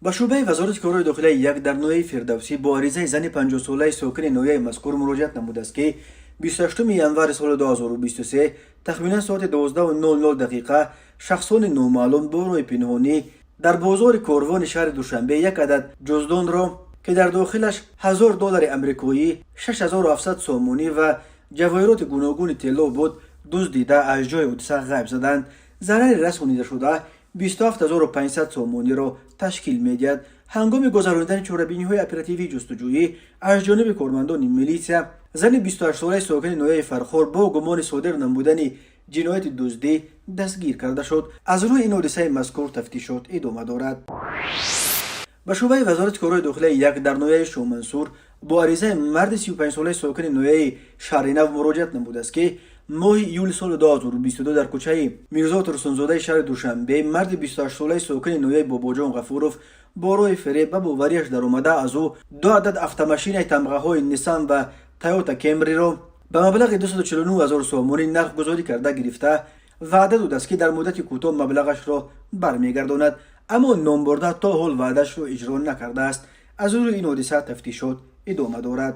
Ба шӯъбаи Вазорати корҳои дохилаи як дар ноҳияи Фирдавсӣ бо аризаи зани 50-солаи сокини ноҳияи мазкур муроҷиат намудааст, ки 28 январи соли 2023 тахминан соати 12:00 дақиқа шахсони номаълум бо роҳи пинҳонӣ дар бозори Корвони шаҳри Душанбе як адад ҷуздонро, ки дар дохилаш 1000 доллари амрикоӣ, 6700 сомонӣ ва ҷавоҳироти гуногуни тилло буд, дуздида, аз ҷои ҳодиса ғайб заданд. Зарари расонидашуда 27 500 сомониро ташкил медиҳад. Ҳангоми гузаронидани чорабиниҳои оперативии ҷустуҷӯӣ аз ҷониби кормандони милитсия зани 28-солаи сокини ноҳияи Фархор бо гумони содир намудани ҷинояти дуздӣ дастгир карда шуд. Аз рӯи ин ҳодисаи мазкур тафтишот идома дорад. Ба шӯъбаи Вазорати корҳои дохилаи як дар ноҳияи Шоҳмансур бо аризаи марди 35-солаи сокини ноҳияи Шаҳринав муроҷиат намудааст, ки моҳи июли соли 2022 дар кӯчаи Мирзо Турсунзодаи шаҳри Душанбе марди 28-солаи сокини ноҳияи Бобоҷон Ғафуров бо роҳи фиреб ба бовариаш даромада, аз ӯ ду адад автомашинаи тамғаҳои Ниссан ва Тойота Кемриро ба маблағи 249 ҳазор сомонӣ нархгузорӣ карда гирифта, ваъда додааст, ки дар муддати кӯтоҳ маблағашро бармегардонад, аммо номбурда то ҳол ваъдаашро иҷро накардааст. Аз рӯи ин ҳодиса тафтишот идома дорад.